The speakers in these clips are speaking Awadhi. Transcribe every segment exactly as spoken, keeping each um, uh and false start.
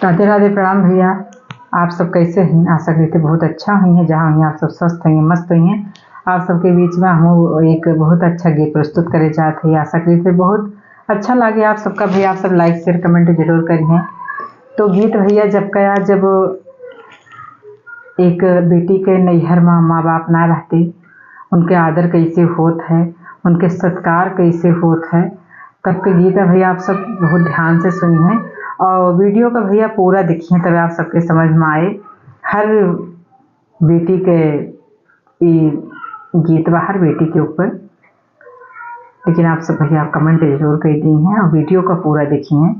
राधे राधे, प्रणाम भैया। आप सब कैसे हैं? आशा करते बहुत अच्छा हुई हैं, जहाँ हुई आप सब स्वस्थ हुई हैं, मस्त हुई हैं। आप सबके बीच में हम एक बहुत अच्छा गीत प्रस्तुत करे जात है। आशा करते बहुत अच्छा लगे आप सबका। भैया आप सब like share comment जरूर करिए। तो गीत भैया जब कया, जब एक बेटी के नैहर में माँ बाप ना रहते, उनके आदर कैसे होत है, उनके सत्कार कैसे होत है, तब के गीत है भैया, आप सब बहुत ध्यान से सुनिए और वीडियो का भैया पूरा देखिए, तब आप सबके समझ में आए। हर बेटी के ई गीत बा, हर बेटी के ऊपर, लेकिन आप सब भैया comment जरूर कर दी हैं और वीडियो का पूरा देखिए,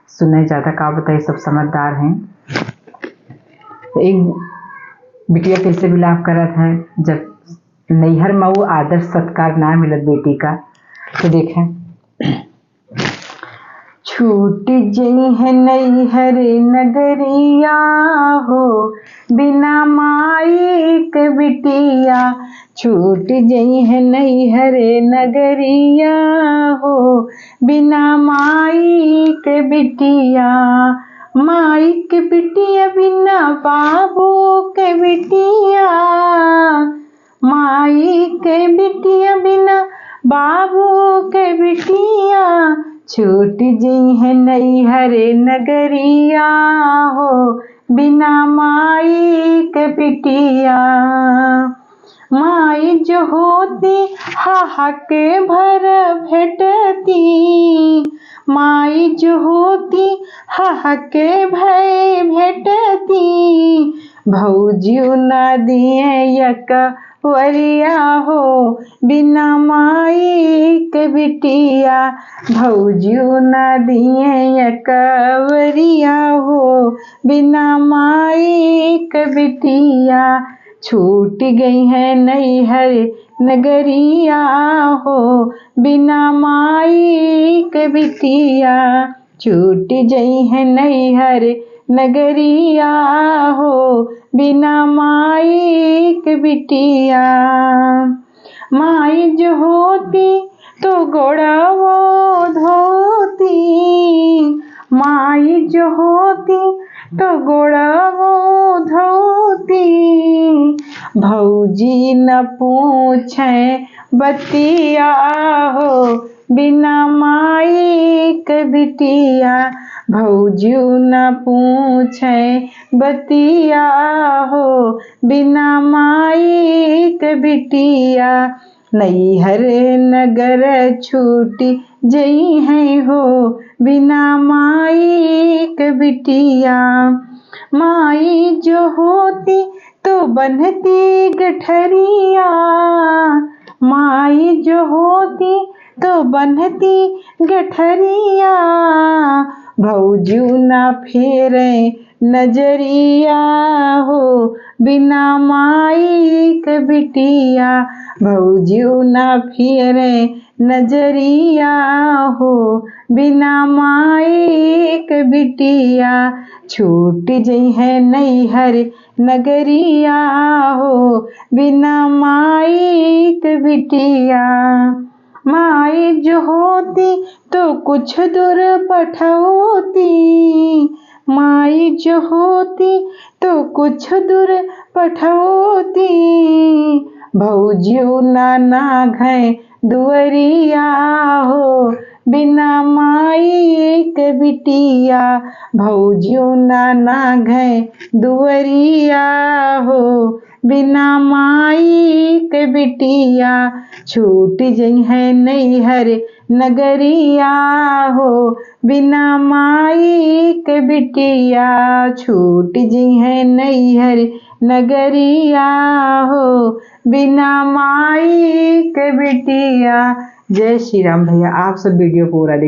सुने। ज़्यादा का बताए, सब समझदार हैं। तो एक बिटिया कैसे विलाप करत है, जब नैहर में वो आदर सत्कार ना मिलत बेटी का, तो देखें। छूट जइहैं नैहर नगरिया हो, बिना माई के बिटिया। छूट जइहैं नैहर नगरिया हो, बिना माई के बिटिया। माई के बिटिया बिना बाबू के बिटिया, माई के बिटिया बिना बाबू के बिटिया। छूट जइहैं नैहर नगरिया हो, बिना माई के बिटिया। माई जो होती हक भर भेटती, माई जो होती हक भय भेटती। भौजियो ना दिए यक वरिया हो, बिना माई के बिटिया। भौजियो ना दिए यक वरिया हो, बिना माई के बिटिया। छूट गइहैं नैहर नगरिया हो, बिना माई के बिटिया। छूट जइहैं नैहर नगरिया हो, बिना माई के बिटिया। माई जो होती तो गोड़वो धोती, माई जो होती तो गोड़वो धोती। भौजी न पूछे बतिया हो, बिना माई के बिटिया। भौजियो न पूछे बतिया हो, बिना माई के बिटिया। नैहर नगर छूट जइहैं हो, बिना माई के बिटिया। माई जो होती तो बन्हती गठरिया, माई जो होती तो बन्हती गठरिया। भौजियो ना फेरे नजरिया हो, बिना माई के बिटिया। भौजियो ना फेरे नजरिया हो, बिना माई के बिटिया। छूट जइहैं नैहर नगरिया हो, बिना माई के बिटिया। माई जो होती तो कुछ दूर पठौती, माई जो होती तो कुछ दूर पठौती। भौजियो ना नाघे दुअरिया हो, बिना माई के बिटिया। भौजियो ना नाघे दुअरिया हो, बिना माई के बिटिया। छूट जइहैं नैहर नगरिया हो, बिना माई के बिटिया। छूट जइहैं नैहर नगरिया हो, बिना माई के बिटिया। जय श्री राम भैया, आप सब वीडियो पूरा देखिए।